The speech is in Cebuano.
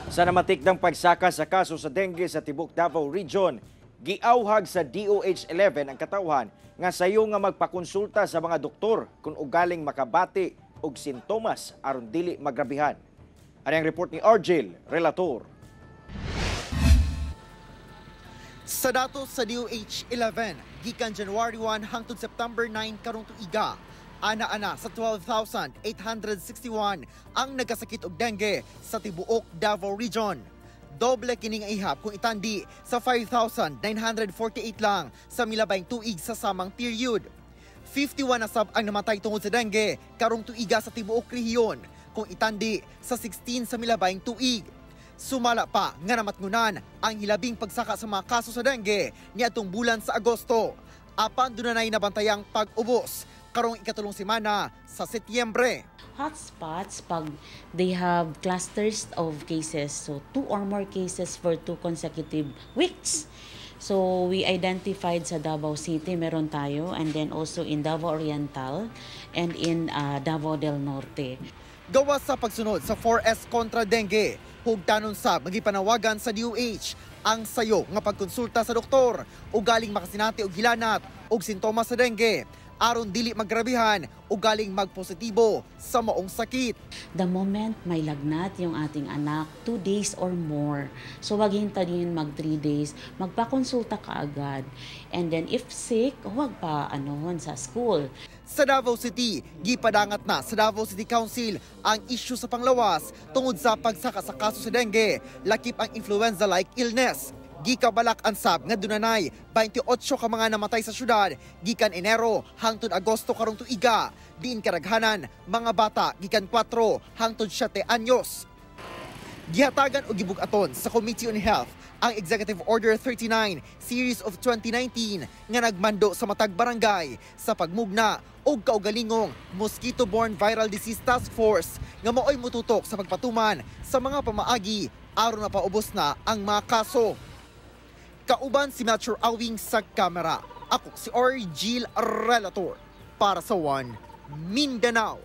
Sa namatikdang pagsaka sa kaso sa dengue sa tibok Davao Region, giawhag sa DOH 11 ang katawhan nga sayo nga magpakonsulta sa mga doktor kung ugaling makabati og sintomas aron dili magrabihan. Ani ang report ni Argel Relator. Sa datos sa DOH 11, gikan January 1 hangtod September 9 karong tuiga, ana-ana sa 12,861 ang nagkasakit og dengue sa tibuok Davao Region. Doble kining ihap kung itandi sa 5,948 lang sa milabayng tuig sa samang period. 51 na sab ang namatay tungod sa dengue karong tuiga sa tibuok rehiyon kung itandi sa 16 sa milabayng tuig. Sumala pa nga namatngunan ang hilabing pagsaka sa mga kaso sa dengue niadtong bulan sa Agosto. Apan dunay nabantayang pag-ubos karong ikatulong semana sa Setyembre. Hotspots pag they have clusters of cases, so two or more cases for 2 consecutive weeks. So we identified sa Davao City, meron tayo, and then also in Davao Oriental and in Davao del Norte. Gawas sa pagsunod sa 4S kontra dengue, hugtanon sa magipanawagan sa DOH ang sayo nga pagkonsulta sa doktor o galing makasinati og hilanat og sintomas sa dengue aron dili magrabihan o galing magpositibo sa maong sakit. The moment may lagnat yung ating anak, 2 days or more. So wag hintayin mag 3 days, magpakonsulta ka agad. And then if sick, huwag pa anohon sa school. Sa Davao City, gipadangat na sa Davao City Council ang isyu sa panglawas tungod sa pagsaka sa kaso sa dengue, lakip ang influenza-like illness. Gikabalak ang sab nga dunanay 28 ka mga namatay sa syudad gikan Enero hangtod Agosto karong tuiga. Diin karaghanan mga bata gikan 4 hangtod 7 anyos. Gihatagan og gibug-aton sa Committee on Health ang Executive Order 39 Series of 2019 nga nagmando sa matag barangay sa pagmugna og kaugalingong Mosquito-Borne Viral Disease Task Force nga maoy mututok sa pagpatuman sa mga pamaagi aron mapaubos na ang mga kaso. Kauban si Melchor Awing sa kamera. Ako si Argil Relator para sa One Mindanao.